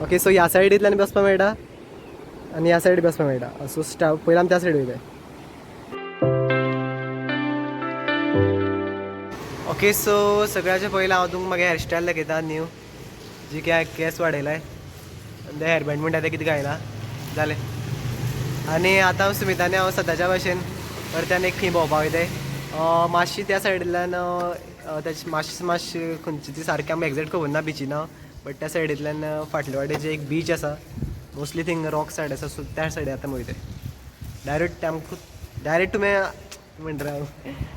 Okay, so ह्या सायडींतल्यान बी वचपाक मेळटा आनी ह्या सायडी बी वचपाक मेळटा. सो स्टा पयलीं आमी त्या सायडी वयताय. ओके, सो सगळ्याचे पयलीं हांव तुमकां म्हागे हेअरस्टायल दाखयता न्यू, जी की हांवें केंस वाडयलाय आनी ते हेअरबँड म्हणटा ते कितें घायला जालें. आनी आतां हांव सुमितानी हांव सदांच्या भाशेन परत्यान एक खंय भोंवपाक वयताय. मातशी त्या सायडींतल्यान तेची मातशी मातशी खंयची ती सारकी आमकां एग्जॅक्ट खबर ना बिची नांव, बट त्या सायडींतल्यान फाटले वाटेन जे एक बीच आसा, मोस्टली थिंग रॉक सायड आसा, सो त्या सायडी आतां वयताय डायरेक्ट. आमकां डायरेक्ट तुमी म्हणटा हांव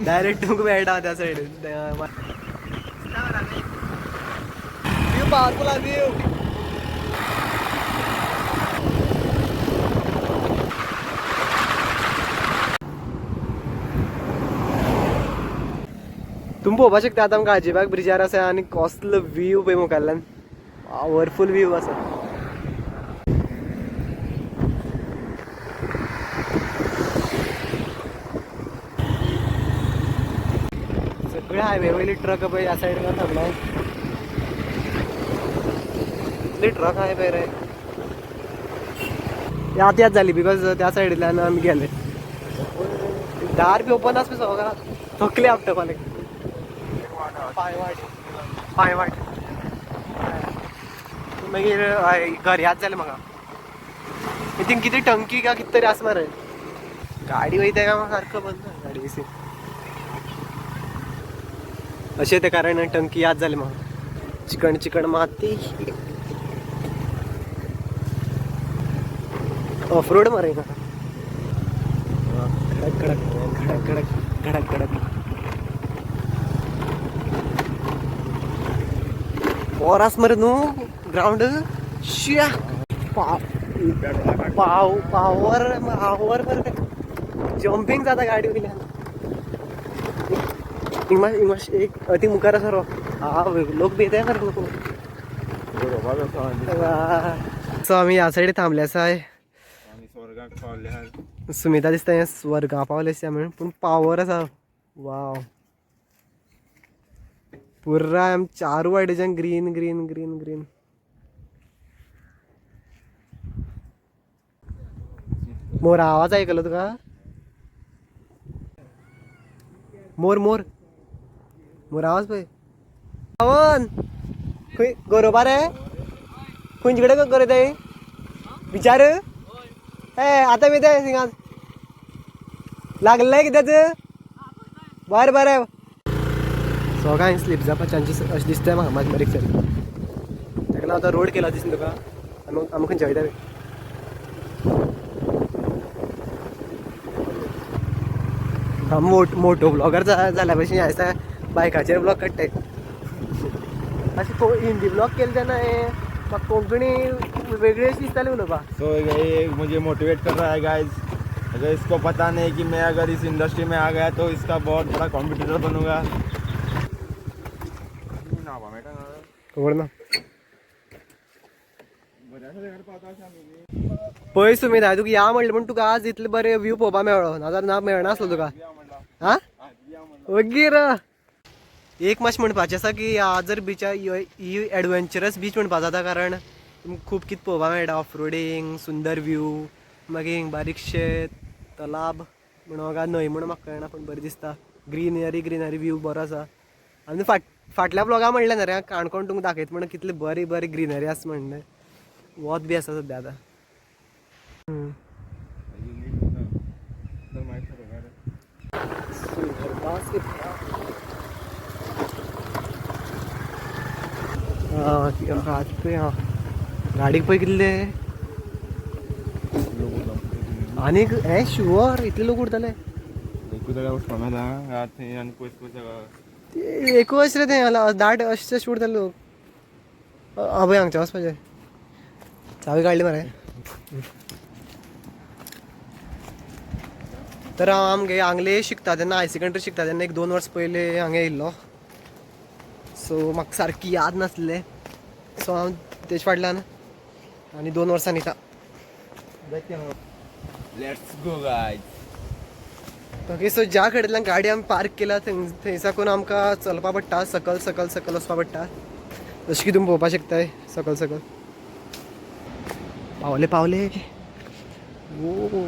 डायरेक्ट तुमकां मेळटा त्या सायडीन. व्यू पावरफुल आहा व्यू. तुमी पळोवपाक शकता आतां आमकां गालजीबाग ब्रिजार आसा आनी कसलो व्यू पळय मुखाल्ल्यान, पावरफूल व्यू आसा. सगळे हायवे वयली ट्रक पळय ह्या सायडीन थांबले. कितले ट्रक आहे पळय रे. याद याद जाली because त्या सायडींतल्यान आमी गेले. दार बी ओपन आसा सगळं तकली आपटा पाले. पांयवाट पांयवाट मागीर हय घर याद जालें म्हाका. थिंग कितें टंकी का कितें तरी आसा मरे. गाडी वयता काय म्हाका सारको बंद गाडी सी अशें तें कारण टंकी याद जालें म्हाका. चिकण चिकण माती, ऑफ रोड मरे. खडक खडक खडक खडक खडक खडक. पोरास मरे न्हू ग्रावंड शिया पाव पावर पावर मरे. जंपींग जाता गाडी वयल्यान. हिंगा हिंगा एक ती मुखार आसा रो. हा, लोक भिताय मरे लोक. सो आमी ह्या सायडी थांबले आसा. आमी स्वर्गाक पावले आहात. सुमिता दिसता हें स्वर्गा पावले आसा म्हणून, पूण पावर आसा. वाव, पुराय आम चारू वाटेच्यान ग्रीन ग्रीन ग्रीन ग्रीन. मोर आवाज आयकलो तुका? मोर मोर मोर आवाज पळय. पवन, खंय गरोवपा रे? खंयचे कडेन गरयताय विचार? ए, आतां वयताय थिंगा लागलें कित्याच. बरें बरें. सगळ्यांक स्लीप जावपा चान्सीस अशें दिसता म्हाका. म्हाजी बारीक सारीक ताका लागून आतां रोड केला दिसता तुका. आमी आमी खंयच्या वयता? हा मोटो ब्लॉगर जाल्या भशेन आसा. बायकाचेर ब्लॉग काडटाय. अशें हिंदी ब्लॉग केले तेन्ना हें म्हाका कोंकणी वेगळी अशी दिसताली उलोवपाक. तो ये मुझे मोटिवेट कर रहा है गाइस. अगर इसको पता नहीं कि मैं अगर इस इंडस्ट्री में आ गया तो इसका बहुत बड़ा कॉम्पिटिटर बनूंगा. खबर ना. पळय सुमीत, हांवें तुका या म्हणलें म्हण तुका आज इतले बरे व्यू पळोवपा मेळ्ळो, नाजाल्यार ना मेळनासलो तुका. हा, वगीर एक मातशें म्हणपाचें आसा की ह्या जर बिचार ही एडवेंचरस बीच म्हणपा जाता, कारण तुमकां खूब कितें पळोवपाक मेळटा. ऑफ रोडींग, सुंदर व्यू, मागीर बारीकशे तलाब म्हणून काय न्हंय म्हणून म्हाका कळना, पूण बरें दिसता. ग्रीनरी ग्रीनरी व्यू बरो आसा. आनी फाटल्या ब्लॉगा म्हणलें न्ही रे, काणकोण तुमकां दाखयता म्हणून कितली बरी बरी ग्रीनरी आसा म्हणलें. वत बी आसा सद्या आतां. पळय हा गाडीक पळय कितले आनीक हे शुअर इतले लोक उरतले. एकूच जाग्यार वचपा मेळटा थंय आनी पयस पयस जागा. ते एकूच रे ते दाट अशे अशे उरतले लोक. हा पळय, हांगचे वचपाचें. चावी काडली मरे. तर हांव आमगे आंगले शिकता तेन्ना, हायर सेकंडरी शिकता तेन्ना एक 2 वर्स पयलीं हांगा येयल्लो. सो म्हाका सारकी याद नासलें. सो हांव तेजे फाटल्यान आनी 2 वर्सांनी येता. Let's go guys. Okay, so ज्या कडेंतल्यान गाडी आमी पार्क केल्या थंय थंय साकून आमकां चलपा पडटा. सकल सकल सकल वचपा पडटा, जशें की तुमी पळोवपाक शकताय सकल सकल. पावले पावले. ओ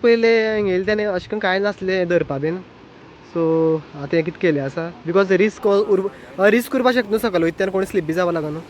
पयले येयले तेन्ना अशें करून कांय नासलें धरपा बीन. सो आतां हें कितें केलें आसा because risk risk उरपा शकता न्हू, सकयल वयता तेन्ना कोणी स्लीप बी जावपा लागना न्हू.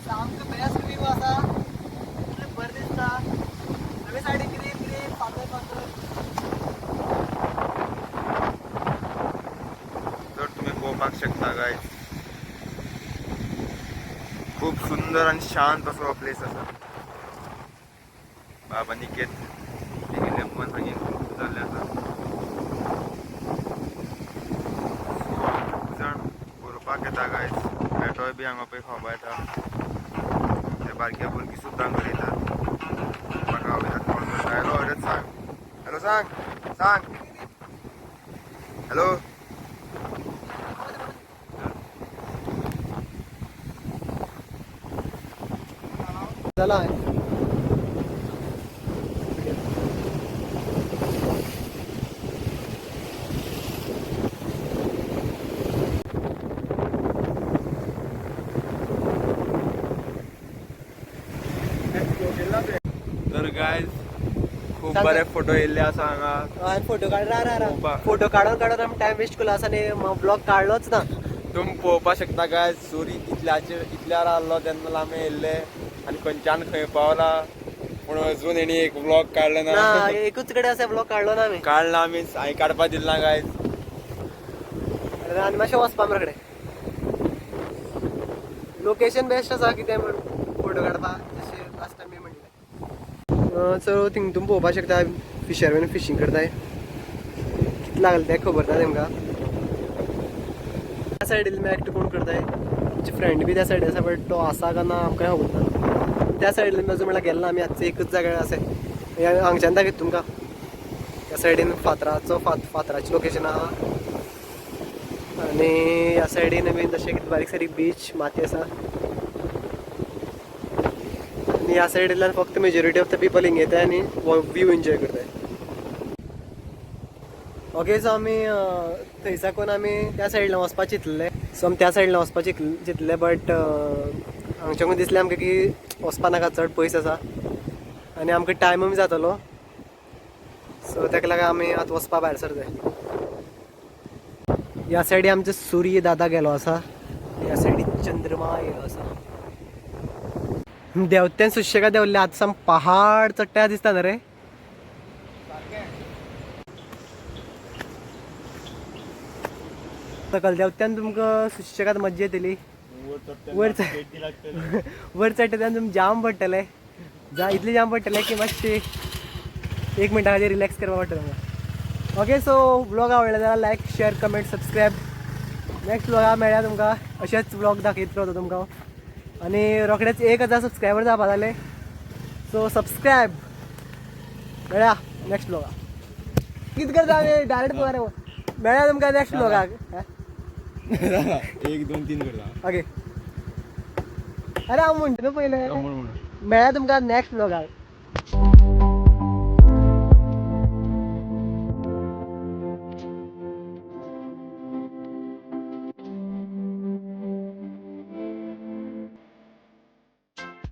सामको बेस्ट व्यू आसा, इतलें बरें दिसता. सगळे सायडीन ग्रीन ग्रीन फातर फातर. तर तुम्ही पळोवपाक शकता गायज, खूप सुंदर आणि शांत असो प्लेस आसा. बाबा निकेत तेगेले मन सांगे खूब जाल्लें आसा. खूब जाण बरोवपाक येता गायज. पेटोय बी हांगा पळय खावपा येता. ते बारक्या भुरगीं सुद्दां हांगा येतात. म्हाका वयतात कोण करता. हॅलो हरत सांग, हॅलो सांग सांग, हॅलो. जाला. तर गायज खूप बरे फोटो येयल्ले आसा हांगा. हांवें फोटो काड रा रा रा पळोवपा. फोटो काडून काडून आमी टायम वेस्ट केलो आसा आनी ब्लॉग काडलोच ना. तुमी पळोवपाक शकता गायज, सुरी इतल्याचेर इतल्यार आहलो तेन्ना लांबे येयल्ले आनी खंयच्यान खंय पावला, पूण अजून हेणी एक व्लॉग काडलो ना ना. एकूच कडेन अशें ब्लॉग काडलो ना आमी. काडला आमी, हांवें काडपा दिल ना गायज. आनी मातशें वचपा मरे कडेन लोकेशन बेस्ट आसा कितें म्हण फोटो काडपा, जशें लास्ट टायम बी म्हणलें. सो थिंग तुमी पळोवपाक शकता फिशरमॅन फिशींग करताय. कितें लागलें तें खबर ना तेमकां. त्या सायडीन बी एकटो कोण करताय, आमचे फ्रेंड बी त्या सायडीन आसा, बट तो आसा काय ना आमकां खबर ना. त्या सायडीन अजून म्हणल्यार गेलो ना आमी. आजचं एकच जाग्यार आसा. हांगच्यान दाखयता तुमकां. त्या सायडीन फातराचो फातराचें लोकेशन आहा आनी ह्या सायडीन बीन तशें कितें बारीक सारीक बीच माती आसा. आनी ह्या सायडींतल्यान फक्त मेजॉरिटी ऑफ the people हिंग येताय आनी व्यू एन्जॉय करताय. ओके, सो आमी थंय साकून आमी त्या सायडीन वचपाक चिंतलें. सो आमी त्या सायडीन वचपाक चिंतलें, बट हांगच्याकून दिसलें आमकां की वचपा नाका, चड पयस आसा आनी आमकां टायमूय जातलो. सो ताका लागून आमी आतां वचपा भायर सरताय. ह्या सायडी आमचो सूर्य दादा गेलो आसा, ह्या सायडी चंद्रमा गेलो आसा. देंवतेन सुशेगाद देंवले, आतां साम पहाड चडटा दिसता न्हू रे. सकयल देंवत्यान तुमकां सुशेगाद मज्जा येतली. वयर वयर चडटा तेन्ना तुमी जाम पडटले, जा इतले जाम पडटले की मातशे एक मिनटा खातीर रिलॅक्स करपाक पडटलें तुमकां. ओके, सो व्लॉग आवडला जाल्यार like share comment subscribe. Next व्लॉगा मेळ्या तुमकां, अशेंच व्लॉग दाखयत रावता तुमकां. आनी रोखडेच 1000 सबस्क्रायबर जावपा जाले, सो सबस्क्रायब. मेळ्या नेक्स्ट व्लॉगा. कितें करता आमी डायरेक्ट पळय, मेळ्या तुमकां नेक्स्ट व्लॉगाक. 1 2 3 करता. ओके, अरे हांव म्हणटा न्हू पयलें, मेळ्या तुमकां नेक्स्ट व्लॉगाक.